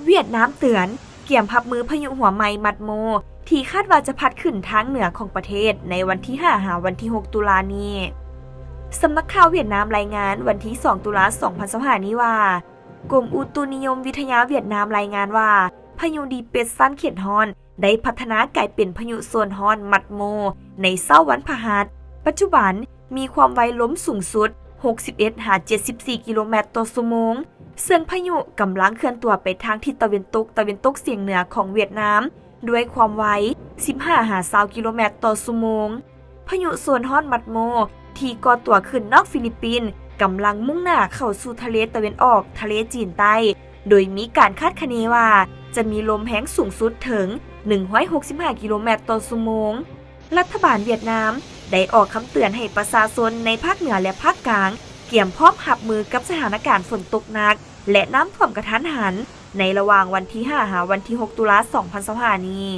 ຫວຽດນາມເຕືອນ ກຽມຮັບມືພາຍຸຫົວໃໝ່ມັດໂມ ທີ່ຄາດວ່າຈະພັດຂຶ້ນທາງເໜືອຂອງປະເທດໃນວັນທີຫ້າ ຫາວັນທີຫົກ ຕຸລານີ້. ສຳນັກຂ່າວຫວຽດນາມລາຍງານວັນທີສອງ ຕຸລາ ສອງພັນຊາວຫ້ານີ້ວ່າ ກົມອຸຕຸນິຍົມວິທະຍາຫວຽດນາມລາຍງານວ່າ ພາຍຸດີເປຣສຊັນເຂດຮ້ອນ ໄດ້ພັດທະນາກາຍເປັນພາຍຸໂຊນຮ້ອນມັດໂມ ໃນເຊົ້າວັນພະຫັດ. ປັດຈຸບັນມີຄວາມໄວລົມສູງສຸດ ຫົກສິບເອັດ ຫາ ເຈັດສິບສີ່ ກິໂລແມັດຕໍ່ຊົ່ວໂມງ, ເຊິ່ງພາຍຸກຳລັງເຄື່ອນຕົວໄປທາງທິດຕາເວັນຕົກຕາເວັນຕົກສຽງເໜືອຂອງຫວຽດນາມ ດ້ວຍຄວາມໄວ ສິບຫ້າ ຫາ ຊາວ ກິໂລແມັດຕໍ່ຊົ່ວໂມງ. ພາຍຸໂຊນຮ້ອນມັດໂມ ທີ່ກໍ່ຕົວຂຶ້ນນອກຟີລິບປິນ ກຳລັງມຸ່ງໜ້າເຂົ້າສູ່ທະເລຕາເວັນອອກ ທະເລຈີນໃຕ້, ໂດຍມີການຄາດຄະເນວ່າ ຈະມີລົມແຮງສູງສຸດເຖິງ ໜຶ່ງຮ້ອຍຫົກສິບຫ້າ ກິໂລແມັດຕໍ່ຊົ່ວໂມງ. ລັດຖະບານຫວຽດນາມໄດ້ອອກຄຳເຕືອນໃຫ້ປະຊາຊົນໃນພາກເໜືອ ແລະ ພາກກາງ ກຽມພ້ອມຮັບມືກັບສະຖານະການຝົນຕົກໜັກ ແລະ ນ້ຳຖ້ວມກະທັນຫັນ ໃນລະຫວ່າງວັນທີຫ້າ ຫາວັນທີຫົກ ຕຸລາ ສອງພັນຊາວຫ້ານີ້.